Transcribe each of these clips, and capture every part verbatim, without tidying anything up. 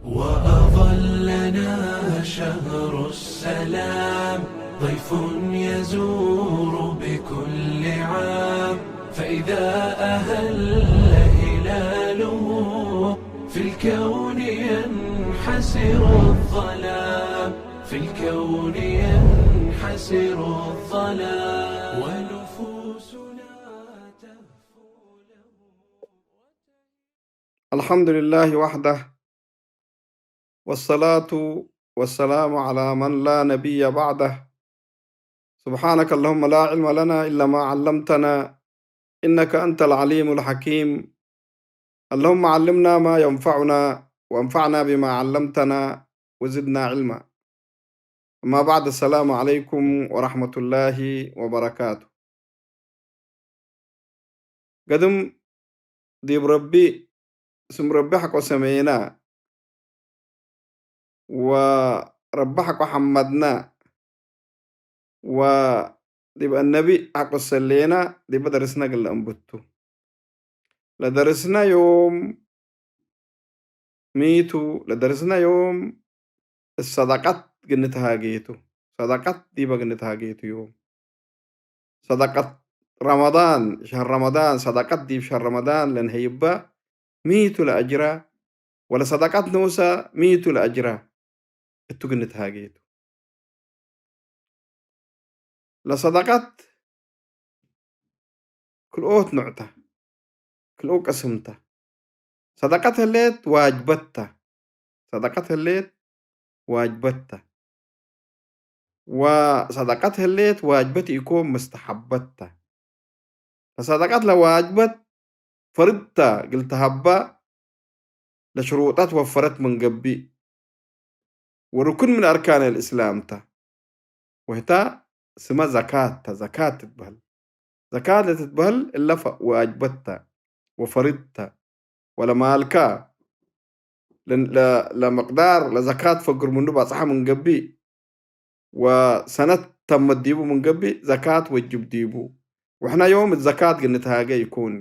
وأظلنا شهر السلام، ضيف يزور بكل عام، فإذا أهل هلاله، في الكون ينحسر الظلام، في الكون ينحسر الظلام، ونفوسنا تهفو له. الحمد لله وحده، والصلاة والسلام على من لا نبي بعده. سبحانك اللهم لا علم لنا إلا ما علمتنا، إنك أنت العليم الحكيم. اللهم علمنا ما ينفعنا، وانفعنا بما علمتنا، وزدنا علما. أما بعد، السلام عليكم ورحمة الله وبركاته. ገድም ዲብ ረቢ፣ ስም ረቢ ሐቆ ሰሜና፣ ወረቢ ሐቆ ሐመድና፣ ወዲብ አነቢ ሐቆ ሰሌና፣ ዲበ ደርስነ እግል ለአንብቱ። ለደርስነ ዮም ሚ ቱ? ለደርስነ ዮም እት ሰደቀት እግል ንትሃጌ ቱ። ሰደቀት ዲበ እግል ንትሃጌ ቱ ዮም። ሰደቀት ረመዳን፣ ሸህር ረመዳን፣ ሰደቀት ዲብ ሸህር ረመዳን ለንሀይበ ሚ ቱ ለአጅራ? ወለ ሰደቀት ኖሰ ሚ ቱ ለአጅራ? እቱ እግል ንትሃጌ ቱ። ለሰደቀት ክልኦት ኖዕ ተ፣ ክልኦ ቅስም ተ። ሰደቀት ህሌት ዋጅበት ተ። ሰደቀት ህሌት ዋጅበት ተ። ወሰደቀት ህሌት ዋጅበት ኢኮን፣ መስተሐበት ተ። ለሰደቀት ለዋጅበት ፈርድ ተ እግል ተሀባ ለሽሩጠት ወፈረት ምን ገብእ፣ ወርኩን ምን አርካን አልእስላም ተ። ወህታ ስመ ዘካት ተ፣ ዘካት ትትበህል። ዘካት ለትትበህል እለ ፈ-፣ ዋጅበት ተ ወፈርድ ተ። ወለማልካ ለ-፣ ለ-፣ ለምቅዳር ለዘካት ፈግር ምኑ ባጽሐ ምን ገብእ፣ ወሰነት ተመት ዲቡ ምን ገብእ ዘካት ወጅብ ዲቡ። ወሕነ ዮም እት ዘካት እግል ንትሃጌ ኢኮኒ።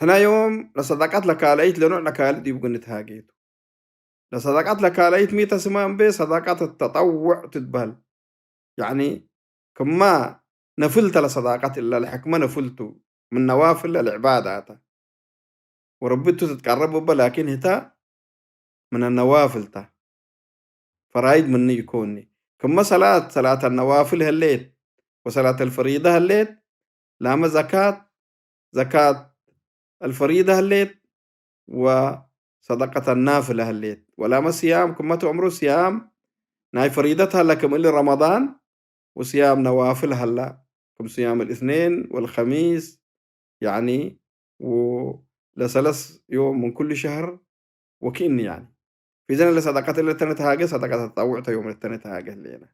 ሕነ ዮም ለሰደቀት ለካልአይት ለኖዕ ለካልእ ዲቡ እግል ንትሃጌ ቱ። ለሰደቀት ለካልአይት ሚ ተ ስመ እንቤ፣ ሰደቀት ተጠውዕ ትትበህል። ያዕኒ ክመ ነፍል ተ ለሰደቀት እለ ለሕክመ ነፍል ቱ፣ ምን ነዋፍል ለልዕባዳ ተ። ወረቢ እቱ ትትቀረብ እበ፣ ላኪን ህተ ምን ነዋፍል ተ። ፈራይድ ምኑ ኢኮኒ። ክመ ሰላት፣ ሰላት ነዋፍል ህሌት ወሰላት አልፈሪደ ህሌት፣ ላመ ዘካት፣ ዘካት አልፈሪደ ህሌት ወሰደቀተ ናፍለ ህሌት። ወላመ ስያም ክመ ቱ አምሩ ስያም ናይ ፈሪደት ሀለ ክም እሊ ረመዳን፣ ወስያም ነዋፍል ሀላ ክም ስያም አልእትኔን ወልከሚስ፣ ያዕኒ፣ ወለሰለስ ዮም ምን ኩሉ ሸህር ወክእኒ፣ ያኒ፣ ፊዘን ለሰደቀት እለ ተነትሃገ፣ ሰደቀት ተጠውዕ ተ ዮም ለተነትሃገ ህሌነ።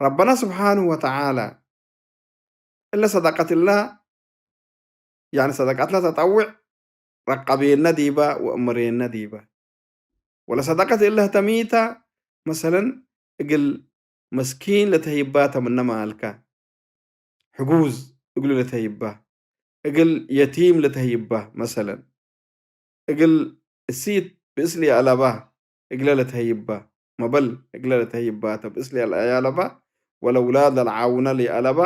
ረበና ስብሓንሁ ወተዓላ እለ ሰደቀት እለ፣ ያኒ፣ ሰደቀት ለተጠውዕ ረቀቤነ ዲበ ወእምሬነ ዲበ። ወለሰደቀት እለ ህተ ሚ ተ፣ መሰለን፣ እግል መስኪን ለተህይባ ተ ምነ ማልከ። ሕጉዝ እግሉ ለተህይባ፣ እግል የቲም ለተህይባ፣ መሰለን፣ እግል እሲት ብእስ ለአለባ እግለ ለተህይባ፣ መበል እግለ ለተህይባ ተ ብእስ ለአለባ፣ ወለውላድ ለልዓውነ ለአለባ፣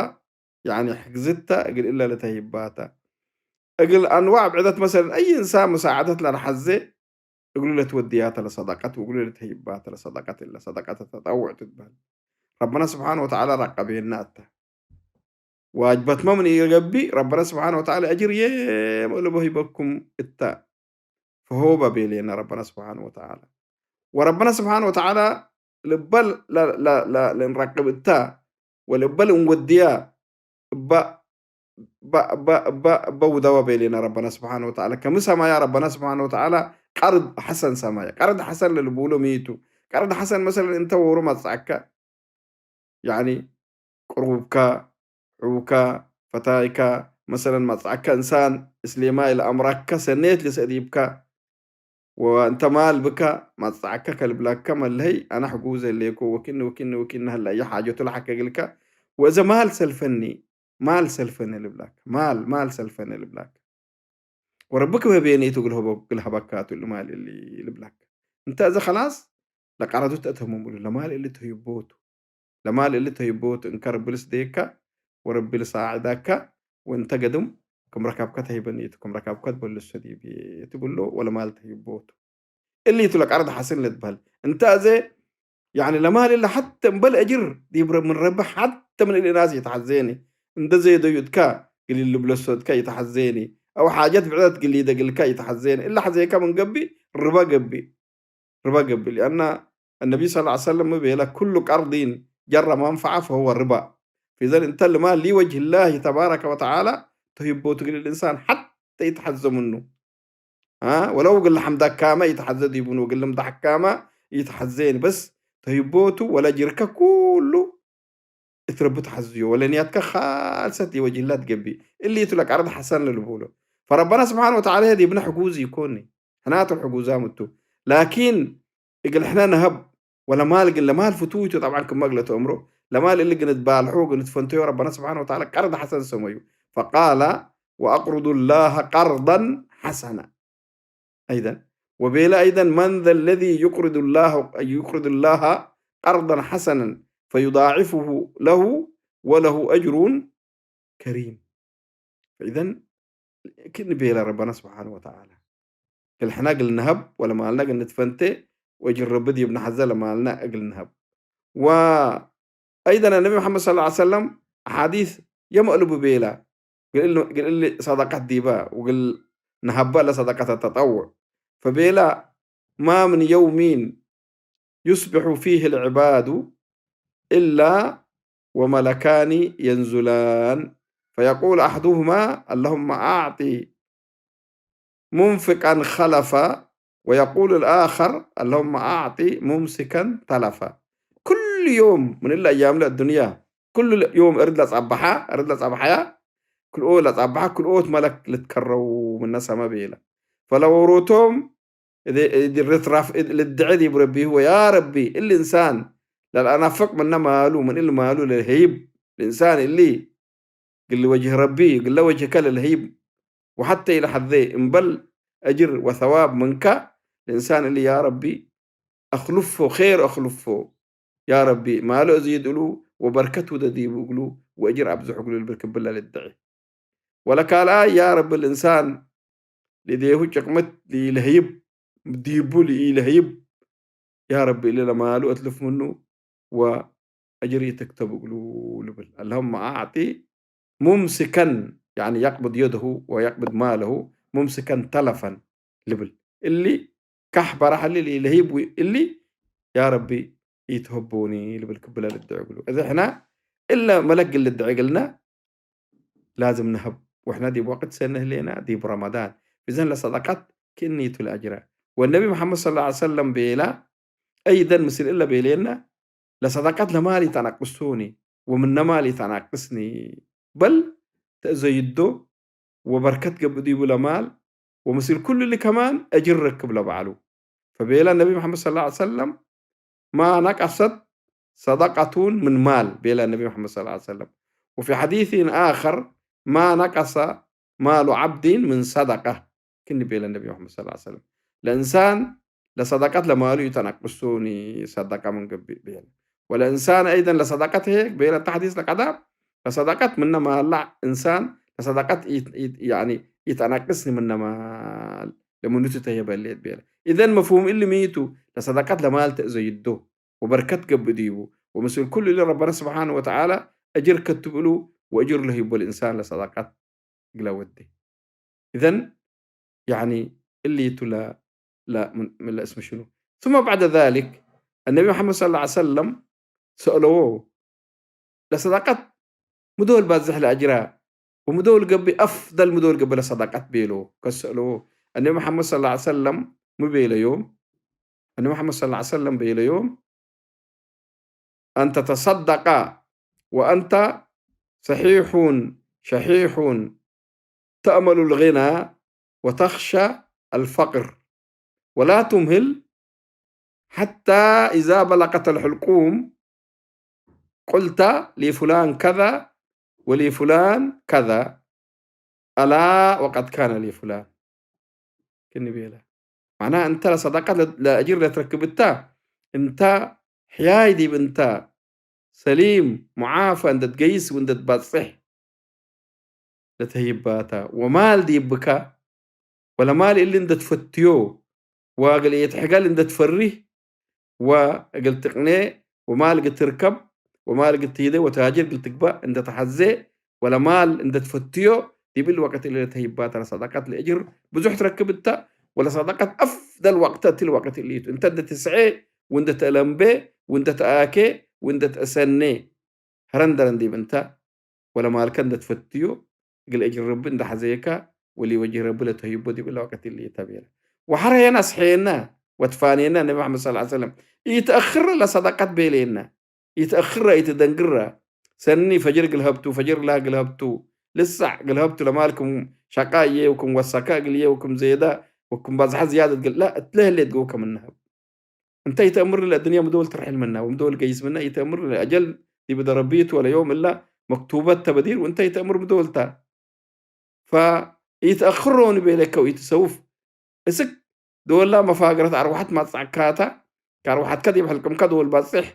ያኒ ሕግዝት ተ እግል እለ ለተህይባ ተ። እግል አንዋዕ ብዕደት፣ መሰለን፣ አይ እንሳን መሳዕደት ለነሐዜ፣ እግሉ ለትወድያተ ለሰደቀት ወእግሉ ለትህይባተ ለሰደቀት እለ ሰደቀተ ተጠውዕ ትትበህል። ረበና ስብሓን ወተዓላ ረቀቤና እተ። ዋጅበትመ ምን ኢገብእ፣ ረበና ስብሓን ወተዓላ አጅር የም እልቦ ሂበኩም እተ። ፈሆበ ቤሌና ረበና ስብሓን ወተዓላ። ወረበና ስብሓን ወተዓላ ልበ ለ-፣ ለ-፣ ለ-፣ ለእንረቅብ እተ፣ ወልበ ለእንወድያ እበ፣ እበ፣ እበ፣ እበ፣ እበ ውደወ ቤሌነ ረበና ስብሓነ ወተዓላ። ከምሰማያ ረበና ስብሓነ ወተዓላ ቀርድ ሐሰን ሰማያ። ቀርድ ሐሰን ለልቡሎ ሚ ቱ? ቀርድ ሐሰን መሰለን እንተ ወሩ መጽአከ፣ ያኒ ቅሩብከ፣ ሑከ፣ ፈታይከ፣ መሰለን መጽአከ እንሳን እስሌማይ ለአምረከ ሰኔት ልሰእ ዲብከ፣ ወእንተ ማል ብከ መጽአከ ከልብለከ መለሀይ፣ አነ ሕጉዘ ህሌኮ ወክኒ ወክኒ ወክኒ ሀለ አየ ሓጀቱ ለሐከ እግልከ፣ ወእዘ ማል ሰልፈኒ፣ ማል ሰልፈኒ ልብለከ፣ ማል፣ ማል ሰልፈኒ ልብለከ። ወረቢ ክበ ቤኔቱ እግል ሀበ-፣ እግል ሀበካቱ እሊ ማል እሊ ልብለክ። እንተ እዘ ከላስ ለቀረዱ ተእተምም እሉ፣ ለማል እሊ ተህይቦቱ። ለማል እሊ ተህይቦቱ እንከ ረቢ ልስዴከ ወረቢ ልሳዕደከ፣ ወእንተ ገድም ክም ረከብከ ተህይበኒ ቱ፣ ክም ረከብከ ትበልሶ ዲብዬ ትብሎ፣ ወለማል ተህይቦቱ። እሊ ቱ ለቀርድ ሐሰን ልትበህል። እንተ አዜ፣ ያኒ ለማል እለ ሐተ እምበል አጅር ዲብ ረ-፣ ምን ረቢ ሐተ ምን እሊ ናስ ይትሐዜኒ። እንደ ዜደዩ እትካ እግል ልብለሶ እትካ ይትሐዜኒ። አው ሓጀት ብዕደት እግል ሊደግልካ ይትሐዜኒ። እለ ሐዜከ ምን ገብእ፣ ርባ ገብእ። ርባ ገብእ። ሊአነ አነቢ ሰለላሁ ዐለይሂ ወሰለም ሚ ቤለ፣ ኩሉ ቀርዲን ጀረ መንፈዐ ፈሁወ ርባ። ፊዘን እንተ ልማል ሊወጅህ ላሂ ተባረከ ወተዓላ ተህይቦቱ እግል ልእንሳን ሐተ ይትሐዘ ምኑ። አ፣ ወለው እግል ለሐምዳካመ ኢተሐዘ ዲቡን፣ ወእግል ልምዳሕካመ ኢተሐዜን፣ በስ ተህይቦቱ ወለጅርከ ኩሉ እት ረቢ ተሐዝዮ፣ ወለንያትከ ካልሰት ዲብ ወጅህላ ትገብእ። እሊ ቱ ለቀርድ ሐሰን ለልቡሎ። ፈረበና ስብሓነ ወተዓላ ዲብነ ሕጉዝ ኢኮኒ፣ ሕናቱ ሕጉዛም እቱ። ላኪን እግል ሕነ ነሀብ ወለማል ግን፣ ለማል ፍቱይ ቱ ጠብዓን ክመ እግለ ተአምሮ፣ ለማል እሊ ግን ትባልሖ፣ ግን ትፈንተዮ፣ ረበና ስብሓነ ወተዓላ ቀርድ ሐሰን ሰመዩ። ፈቃለ ወአቅርዱ ላሀ ቀርደን ሐሰና። አይደን ወቤለ አይደን፣ መን ዘ ለዚ ዩቅሪዱ ላህ፣ ዩቅሪዱ ላሀ ቀርደን ሐሰነን ፈዩዳዕፍሁ ለሁ ወለሁ አጅሩን ከሪም። ፈኢዘን ክእኒ ቤለ ረበና ስብሓነ ወተዓላ፣ እግል ሕነ እግል ነሀብ ወለማልነ እግል ንትፈንቴ ወእጅር ረቢ ዲብ ነሐዘ ለማልነ እግል ነሀብ። ወአይደን ነቢ መሐመድ ሰለላሁ ዐለይሂ ወሰለም አሓዲስ የመ እልቡ ቤላ፣ እግል እሊ ሰደቀት ዲበ ወእግል ነሀበ ለሰደቀተ ተጠውዕ። ፈቤላ፣ ማ ምን የውሚን ዩስቢሑ ፊህ ልዕባዱ ኢላ ወመለካኒ የንዙላን፣ ፈየቁል አሕዱሁማ፣ አላሁመ አዕጢ ሙንፍቀን ኸለፈ፣ ወየቁሉ ልአኸር፣ አላሁመ አዕጢ ሙምሲከን ተለፈ። ኩሉ ዮም ምን እለ አያምለ አዱንያ፣ ኩሉ ዮም እርድ ለጸበሐ፣ እርድ ለጸበሐያ፣ ክልኦ ለጸበሐ፣ ክልኦት መለክ ልትከረው ምነ ሰመ ቤለ። ፈለወሮቶም እዲ፣ እዲ ርትራፍ እድ ልድዐ ዲብ ረቢ ህወ፣ ያ ረቢ፣ እሊ እንሳን ለልአናፍቅ ምነ ማሉ፣ ምን እሊ ማሉ ለልሀይብ ልእንሳን እሊ፣ እግል ወጅህ ረቢ፣ እግለ ወጅህከ ለልሀይብ፣ ወሐቴ ኢለሐዜ እምበል አጅር ወሰዋብ ምንከ፣ ልእንሳን እሊ ያ ረቢ አክሉፎ፣ ኼር አክሉፎ፣ ያ ረቢ፣ ማሉ አዚድ እሉ ወበርከት ውደ ዲቡ እግሉ ወአጅር አብዝሑ እግሉ ልብል ክብለ ልድዐ። ወለካልኣይ፣ ያ ረቢ፣ ልእንሳን ለእዴሁ ጭቅምት ለኢለህይብ፣ ዲቡ ለኢለህይብ፣ ያ ረቢ፣ እሊ ለማሉ አትልፍ ምኑ ወአጅር ኢትክተብ እግሉ ልብል። አላሁመ አዕጢ ሙምሲከን፣ ያኒ የቅብድ የደሁ ወየቅብድ ማለሁ፣ ሙምሲከን ተለፈን ልብል። እሊ ካሕ በራህ እሊ ለኢለህይብ እሊ፣ ያ ረቢ፣ ኢትሀቦኒ ልብል ክብለ ልድዑ እግሉ። እዘ ሕነ እለ መለክ እግል ልድዐ እግልነ፣ ላዝም ነሀብ። ወሕነ ዲብ ወቅት ሰኒ ህሌነ፣ ዲብ ረመዳን። እዘን ለሰደቀት ክእኒ ቱ ለአጅረ። ወነቢ መሐመድ ሰለላሁ ዐለይሂ ወሰለም ቤላ፣ አይደን ምስል እለ ቤሌነ፣ ለሰደቀት ለማል ኢተአነቅሶኒ፣ ወምነ ማል ኢተአናቅስኒ፣ በል ተእዘይዶ ወበርከት ገብእ ዲቡ ለማል፣ ወምስል ኩሉ እሊ ከማን አጅር ረክብ ለበዐሉ። ፈቤለ ነቢ መሐመድ ሰለላሁ ዐለይሂ ወሰለም፣ ማ ነቀሰት ሰደቀቱን ምን ማል፣ ቤለ ነቢ መሐመድ ሰለላሁ ዐለይሂ ወሰለም። ወፊ ሐዲሲን አኸር፣ ማ ነቀሰ ማሉ ዐብዲን ምን ሰደቀ፣ ክኒ ቤለ ነቢ መሐመድ ሰለላሁ ዐለይሂ ወሰለም። ለእንሳን ለሰደቀት ለማሉ ኢተነቅሱኒ፣ ሰደቀ ምን ገብእ ቤለ። ወለእንሳን አይደን ለሰደቀት ህዬ ቤለ፣ እተ ሐዲስ ለቀዳም፣ ለሰደቀት ምነ ማላ እንሳን ለሰደቀት ኢት-፣ ኢት-፣ ያኒ ኢተነቅስኒ ምነ ማል ለምኑ ትተህበ ህሌት ቤለ። ኢዘን መፍሁም እሊ ሚ ቱ? ለሰደቀት ለማል ተእዘይዶ ወበርከት ገብእ ዲቡ፣ ወምስል ኩሉ እሊ ረበና ስብሓነሁ ወተዓላ አጅር ከትብ እሉ ወአጅር ለህይቦ ለእንሳን ለሰደቀት እግለ ወዴ። ኢዘን፣ ያኒ፣ እሊ ቱ ለ-፣ ለ-፣ ምን፣ ምን ለእስም ሽኑ። ثم بعد ذلك፣ النبي محمد صلى الله عليه وسلم سألوه، ለሰዳቀት ምዶል ባዝሕ ለአጅራ ወምዶል ገብእ አፍደል ምዶል ገብእ ለሰዳቀት ቤሎ ከሰእሎ፣ አነቢ መሐመድ ሰለላሁ ዐለይሂ ወሰለም ሚ ቤለዮም? አነቢ መሐመድ ሰለላሁ ዐለይሂ ወሰለም ቤለዮም፣ أن تتصدق وأنت صحيح شحيح تأمل الغنى وتخشى الفقر، ولا تمهل حتى إذا بلغت الحلقوم قلت لفلان كذا ولفلان كذا، ألا وقد كان لفلان. ክኒ ቤለ። ማና እንተ ለሰደቀት ለ-፣ ለአጅር ለትረክብ እተ፣ እንተ ሕያይ ዲብ እንተ ሰሊም ሙዓፈ እንደ ትገይስ ወእንደ ትባጽሕ ለተህይባታ፣ ወማል ዲብካ፣ ወለማል እሊ እንደ ትፈትዮ፣ ወእግል ኢትሕገል እንደ ትፈሪህ፣ ወእግል ትቅኔ፣ ወማል እግል ትርከብ፣ ወማል እግል ትይዴ፣ ወታጅር እግል ትግባእ እንደ ተሐዜ፣ ወለማል እንደ ትፈትዮ፣ ዲብ እሊ ወቅት እሊ ለተህይባታ ለሰደቀት ለእጅር ብዙሕ ትረክብ እተ፣ ወለሰደቀት አፍደል ወቅተ እትሊ ወቅት እሊ ቱ። እንተ እንደ ትስዔ፣ ወእንደ ተአለምቤ፣ ወእንደ ተአኬ፣ ወእንደ ተአሰኔ፣ ሀረን ደረን ዲብ እንተ፣ ወለማልከ እንደ ትፈትዮ፣ እግል እጅር ረቢ እንደ ሐዘየካ፣ ወሊ ወጅህ ረቢ ለተህይቦ ዲብ እለ ወቅት እሊ ተ ቤለ። ወሐረ ሄነ አስሐየነ ወትፋኔነ ነቢ መሐመድ ሰለላሁ ዐለይሂ ወሰለም፣ ኢተአክረ ለሰደቀት ቤሌነ፣ ኢተአክረ ኢትደንግረ፣ ሰኒ ፈጅር እግል ሀብቱ፣ ፈጅር ላ እግል ሀብቱ፣ ልሳዕ እግል ሀብቱ ለማልክም ሸቃ እዬ ወክም ወሰከ እግል እዬ ወክም ዜዳ ወክም በዝሐ ዝያደት እግል ላ እትለ ህሌት ገው ከምነ ሀብ። እንተ ኢተአምር ለአዱንያ ምዶል ትርሕል ምና ወምዶል ገይስ ምና ኢተአምር ለአጀል ዲብ ደረቢት ወለዮም እላ መክቱበት ተበዲር ወእንተ ኢተአምር ምዶል ተ። ፈኢተአክሮኒ ቤለከ ወኢትሰውፍ እስክ ዶላ መፋግረት አርወሐት ማጽአካታ ከአርወሐትከ ዲብ ሕልቅምከ ዶል ባጽሕ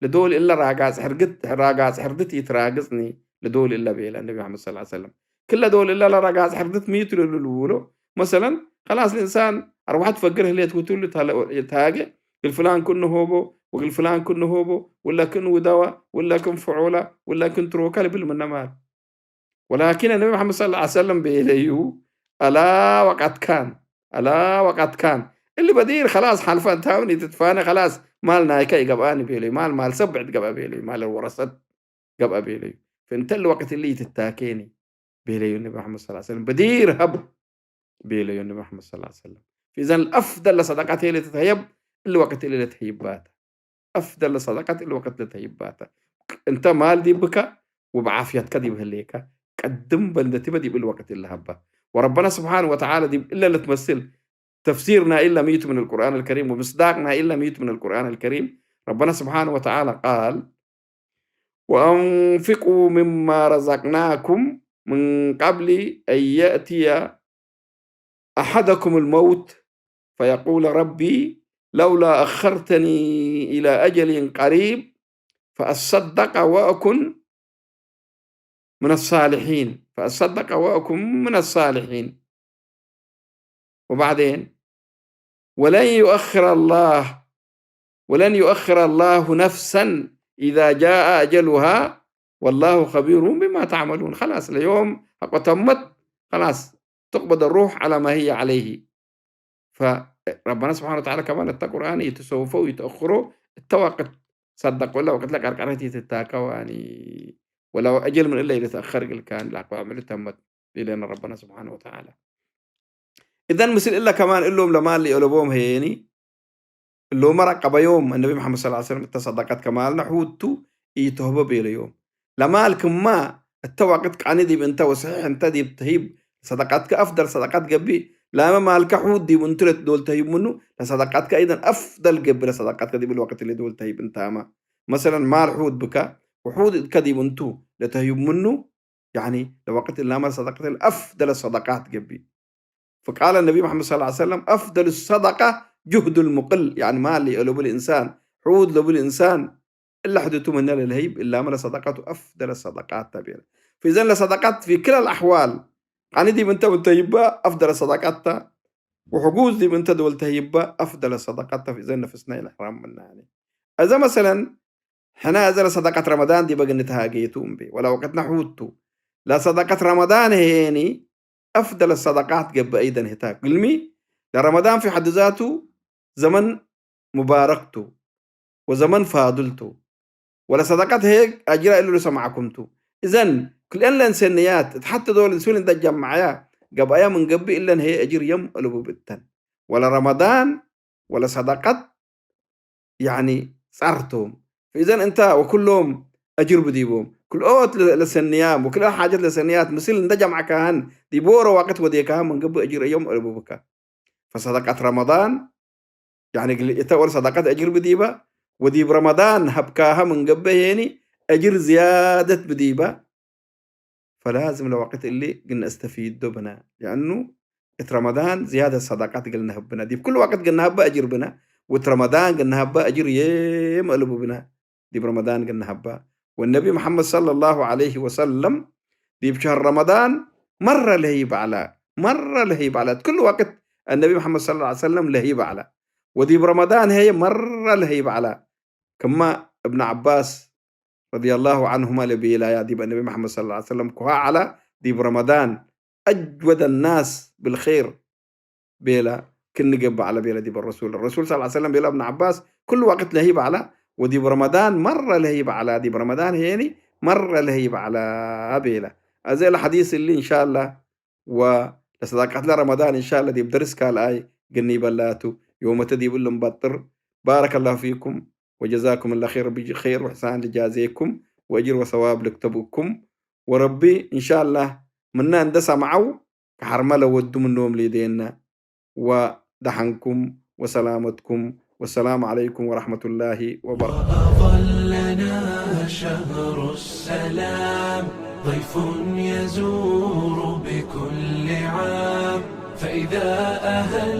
ለዶል እለ ራጋጽ ሕርግት፣ ራጋጽ ሕርድት ኢትራግጽኒ ለዶል እለ ቤለ ነቢ መሐመድ ሰለላሁ ዐለይሂ ወሰለም። ክለ ዶል እለ ለራጋጽ ሕርድት ሚቱ ለልብሎ፣ መሰለን፣ ከላስ ልእንሳን አርወሐት ፈግር ህሌት ውቱሉ ታለ-፣ ታጌ፣ እግል ፍላን ክእነ ሆቦ፣ ወእግል ፍላን ክእነ ሆቦ፣ ወላ ክእነ ውዳዋ፣ ወላ ክእነ ፍዑላ፣ ወላ ክእነ ትሮካ ልብል ምነ ማል። ወላኪን ነቢ መሐመድ ሰለላሁ ዐለይሂ ወሰለም ቤለዩ፣ አላ ወቀት ካን፣ አላ ወቀት ካን። እሊ በዲር ከላስ ሐልፈ፣ እንተ ምን ኢትትፋነ ከላስ ማል ናይከ ኢገብአኒ ቤለዩ፣ ማል፣ ማል ሰብ ብዕድ ገብአ ቤለዩ፣ ማል ወረሰት ገብአ ቤለዩ። ፍእንተ እሊ ወቅት እሊ ኢትታኬኒ ቤለዩ ነቢ መሐመድ ሰለላሁ ዐለይሂ ወሰለም። በዲር ሀብ ቤለዩ ነቢ መሐመድ ሰለላሁ ዐለይሂ ወሰለም። ፈኢዘን አፍደል ለሰደቀት ህዬ ለትትሀየብ እሊ ወቅት እሊ ለትሀይባተ። አፍደል ሰደቀት እሊ ወቅት ለተህይባተ። እንተ ማል ዲብከ ወብዓፍየትከ ዲብ ህሌከ፣ ቀድም በል እንደ ቲበ ዲብ እሊ ወቅት እለ ሀበ። ወረበነ ስብሓነሁ ወተዓላ ዲብ እለ ልትመስል ተፍሲር ናኢለ ሚቱ ምን አልቁርአን አልከሪም ወምስዳቅ ናኢለ ሚቱ ምን አልቁርአን አልከሪም። ረበነ ስብሓነሁ ወተዓላ ቃል፣ ወአንፊቁ ምማ ረዘቅናኩም ምን ቀብሊ አን የእትየ أحدكم الموت فيقول رب لولا أخرتني إلى أجل قريب فأصدق وأكن من الصالحين، فأصدق وأكن من الصالحين. وبعدين، ولن يؤخر الله ولن يؤخر الله نفسا إذا جاء أجلها والله خبير بما تعملون. خلاص، ለዮም ሐቆ ተመት፣ خلاص، تقبض الروح على ما هي عليه. ፈረበና ስብሓነ ወተዓላ ከማን እተ ቁርአን ኢትሰውፈው ኢትአክሮ፣ እተ ወቅት ሰደቅ ወለ ወቅት ለቀርቀረት ኢትታከው፣ ያኒ ወለው አጀል ምን እለ ኢልትአኸር እግል ካን ለአቅዋም እሊ ተመት ኢለነ ረበና ስብሓነ ወተዓላ። እዘን ምስል እለ ከማን እሎም ለማል ሊኦለቦም ህዬኒ፣ እሎመ ረቀበዮም። እነቢ መሐመድ ሰለላሁ ዐለይሂ ወሰለም እተ ሰደቀት ከማልነ ሑድ ቱ ኢትሆቦ ቤለዮም። ለማል ክማ እተ ወቅት ቀኒ ዲብ እንተ ወሰሒሕ እንተ ዲብ ተህይብ ሰደቀትከ አፍደል ሰደቀት ገብእ። ላመ ማልከ ሑድ ዲብ እንቱ ለዶል ተህይብ ምኑ ለሰደቀትከ አይደን አፍደል ገብእ ለሰደቀትከ ዲብ ወቅት እሊ ዶል ተህይብ እንታመ። መሰለን ማል ሑድ ብከ ወሑድ እትከ ዲብ እንቱ ለተህይብ ምኑ ያኒ ለወቅት እላመ ለሰደቀት ለአፍደለ ሰደቃት ገብእ። ፈቃለ ነቢ መሐመድ ሰለላሁ ዐለይሂ ወሰለም፣ አፍደሉ ሰደቃ ጁህዱል ሙቅል፣ ያኒ ማል ለቡ ልእንሳን፣ ሑድ ለቡ ልእንሳን፣ እለ ሕድቱ ምነ ለልሀይብ እላመ ለሰደቀቱ አፍደለ ሰደቃት ተ ቤለ። ፈኢዘን ለሰደቀት ፊ ክለ ለአሕዋል፣ ቀኒ ዲብ እንተ ምን ተይባ አፍደለ ሰደቃት ተ፣ ወሕጉዝ ዲብ እንተ ዶል ተይባ አፍደለ ሰደቃት ተ። ፈኢዘን ነፍስና ኢለሕራም ምና ያኒ። እዘ መሰለን ሕነ እዘ ለሰደቀት ረመዳን ዲበ እግል ንትሃጌ ቱ እምቤ፣ ወለ ወቅትነ ሑድ ቱ። ለሰደቀት ረመዳን ህዬኒ አፍደለ ሰደቃት ገብእ አይደን ህታ። ግልሚ ለረመዳን ፊ ሐድ ዛቱ ዘመን ሙባረክ ቱ ወዘመን ፋድል ቱ። ወለሰደቀት ህዬ አጅራ እሉ ለሰማዕኩም ቱ። እዘን ክልኤን ለእንሰንያት እት ሐቲ ዶል እንሱል እንደ ጀመዐያ ገብአያ ምን ገብእ እለን ህዬ አጅር የም አለቡ ብእተን። ወለረመዳን ወለሰደቀት ያኒ ጸር ቶም። ፈኢዘን እንተ ወክሎም አጅር ብዲቦም። ክልኦት ለ-፣ ለሰንያም ወክልኤ ሓጀት ለሰንያት ምስል እንደ ጀምዐካህን ዲብ ዎሮ ወቅት ወዴካህን ምን ገብእ አጅር እዮም አለቡ ብከ። ፈሰደቀት ረመዳን፣ ያኒ እተ ወል ሰደቀት አጅር ብዲበ፣ ወዲብ ረመዳን ሀብካሀ ምን ገብእ ሄኒ አጅር ዝያደት ብዲበ። ፈላዝም ለወቅት እሊ እግል ነስተፊዶ ብነ። ለአኑ እት ረመዳን ዝያደት ሰዳቃት እግል ነሀብ ብነ። ዲብ ክሉ ወቅት እግል ነሀበ አጅር ብነ፣ ወእት ረመዳን እግል ነሀበ አጅር የም እልቡ ብነ። ዲብ ረመዳን እግል ነሀበ። ወነቢ መሐመድ ሰለላሁ ዐለይሂ ወሰለም ዲብ ሸህር ረመዳን መረ ለህይብ ዐለ፣ መረ ለህይብ ዐለ። እት ክሉ ወቅት እነቢ መሐመድ ሰለላሁ ዐለይሂ ወሰለም ለህይብ ዐለ። ወዲብ ረመዳን ህዬ መረ ለህይብ ዐለ። ክመ እብን ዐባስ ረድየላሁ ዐንሁመ ለቤለያ፣ ዲብ ነቢ መሐመድ ሰለላሁ ዐለይሂ ወሰለም ኩሃ ዐለ፣ ዲብ ረመዳን አጅወደ ናስ ብልኼር ቤለ፣ ክእኒ ገብእ ዐለ ቤለ ዲብ ረሱል። ረሱል ሰለላሁ ዐለይሂ ወሰለም ቤለ እብን ዐባስ፣ ክሉ ወቅት ለህይብ ዐለ፣ ወዲብ ረመዳን መረ ለህይብ ዐለ፣ ዲብ ረመዳን ህዬኒ መረ ለህይብ ዐለ ቤለ። አዜ ለሐዲስ እሊ እንሻላ ወለሰዳቀትለ ረመዳን እንሻላ ዲብ ደርስ ካልኣይ ግኒ በላቱ፣ ዮመተ ዲብ እሉ እንበጥር። ባረከላሁ ፊኩም ወጀዛኩም ላ ኸይር፣ ረቢ ኸይር ወሕሳን ልጃዜኩም ወእጅር ወሰዋብ ልክተብኩም። ወረቢ እንሻላ ምነ እንደ ሰምዐው ከሐርመ ለወዱ ምኖም ሊዴነ። ወደሐንኩም ወሰላመትኩም። ወሰላም ዐለይኩም ወረሕመቱላሂ ወበረካቱ። وأظلنا شهر السلام، ضيف يزور بكل عام، فإذا أهل